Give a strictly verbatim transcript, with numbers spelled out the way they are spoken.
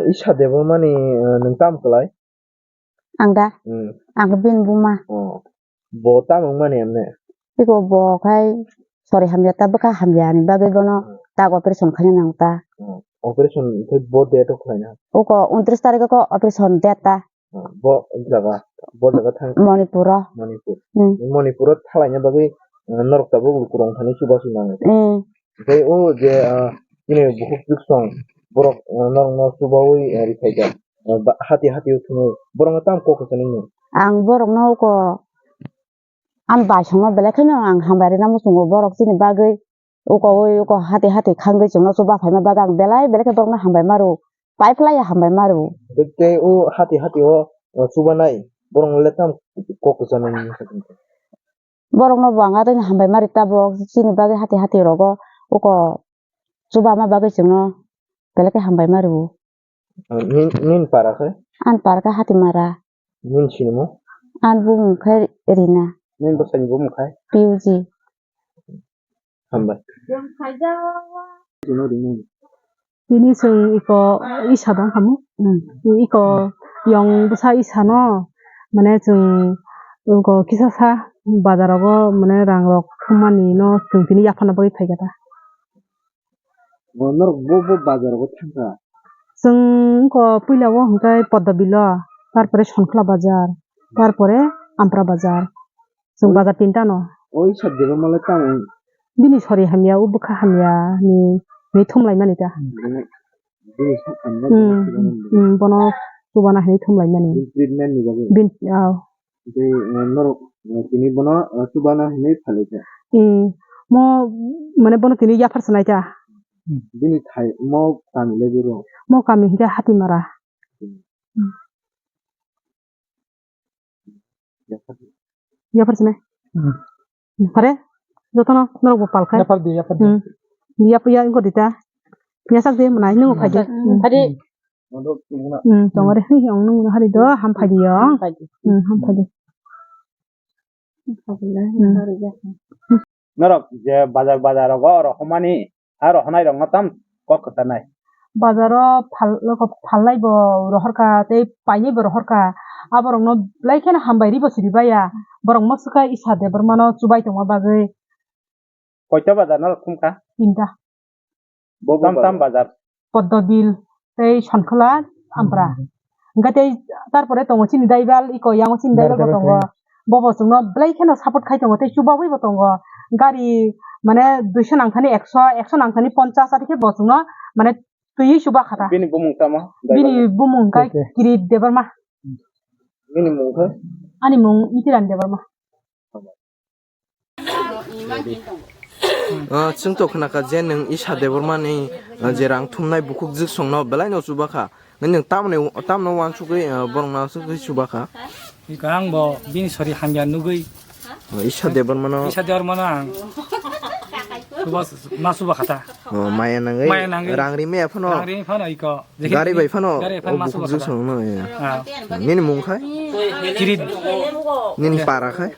Isha Debbarmani, eh, nwng tamo kwlai? Ang da? Hmm. Ang bini buma. Oh. Bo tamo wngmani emne? Iko bo khai sori hamya ta bwkha hamya ni bagwi bono hmm tak operation khaina nang ta. Hmm. Operation khe bo date o khlaina? Uko untris tarik o operation date ta. Hmm. Bo jaga, bo jaga thang? Manipur o. Manipur. Hmm. Manipur o thalaina bagwi, eh, norok tabuk lukurok thani chubachu nango. Hmm. Tei o je, ah, chini bukhuk chwksong borok, ah, norokno chubaui, ah, rikhaijak. Ah, ba-, hati hati o thumwi borokno tamo kok kwchangni nung? Ang borokno uko ani baisongno belai kheno ang hambai rwna muchungo borok chini bagwi uko ui uko hati hati khangwi chwngno chuba phaima bagwi ang belai belai khe borokno hambai ma rwo. Pai phlai ya hambai ma rwo. Tei o hati hati o, o chubanai borokno le tamo kok kwchangni nung? Borokno bo ang atwino hambai ma rwi tabuk chini bagwi hati hati rogo uko chuba ma bagwi chwngno belai khe hambai ma rwo. Nin, nin para khe? An para khe Hatimara. Nin sinimo? An bumung khe Rina. Nin bwsani bumung khe? P U G. Hambai. Tini chwng iko isa dang khamu. Hmm. Iko yong bwsa isa no, mane chwng iko kisa sa bazar rogo mane rang rok thumani no chwng tini yaphana bagwi phaikha ta. O norok bo, bo bazar rogo thangkha? Chwng iko puila o hwnkhe Podda Bilo, tarpore Sonkla bazar, tarpore Ampra bazar. Chwng bazar tinta no. Oi sab jeba malai tamo? Bini sori hamya, o bwkha hamya ni, ni thumlai mani ta. Bini, bini sak hamya. Hmm, hmm, bono chubana hinwi thumlai mani. Bini treatment ni bagwi. Bin, ah. Tei, eh, norok, eh, tini bono, eh, chubana hinwi phalai kha. Hmm, mo, mane bono tini yaphar sanai ta. Bini thai, mo kami le biro. Mo kami hinkhe Hatimara. Hmm. Yaphar sinai. Hmm. Pare, jotono norok bo palkha. Yaphar di, yaphar di. Hmm. Yap, ya, ingko dita. Yasak de, mwnai, nung phai de. Hmm. Phai de. Hmm, tongo de, hei, ong nung hari do, ham phai di yo. Ham phai di. Hmm, ham phai di. Hmm. Norok je bazar, bazar rogo rohormani, a rohornai rokno tam kok kwcharnai? Bazaro phal-, phalnai bo rohorkha, tei painai bo rohorkha. Aborokno belai kheno hambai ribo siribaya. Borok moswkha Isha Debbarmano chubai tongma bagwi. Koita bazar norok thumkha? Tinta. Bo tam tam bazar? Poddobil, tei Sonkhola, Ampra. Hmm. Hingke tei tarpore tongo chini daibal, iko yango chini daibal bo tongo. Bobo chwngno belai kheno support khai tongo, tei chubaui bo tongo. Gari, mane, duiso nangthani ekso, ekso nangthani ponchas, ati khe bo chwngno, mane, twiwi chuba kha ta. Bini bumung tamo? Bini bumung khe Kirit Debbarma. Bini mung khe? Ani mung Mitirani Debbarma. Ah, chwng to khna kha je nwng Isha Debbarmani, ah, je rang thumnai bukhuk jwk songno belai no chuba kha. Nwng tamni, tamno uansugwi, ah, borok no uansugwi chuba kha. Ika ang bo bini sori hamya nugwi. Oh, Isha Debbarmano. Isha Debbarmano ang. Chuba, ma chuba kha ta. Oh, maya nangwi. Maya nangwi. Rang ri maya phano. Rang ri phano iko. Gari bai phano. Gari bai phano ma chuba kha ta. Oh, bukhuk jwk songno, ya. Ah. Nini mung khai? Kirit. Nini para khai?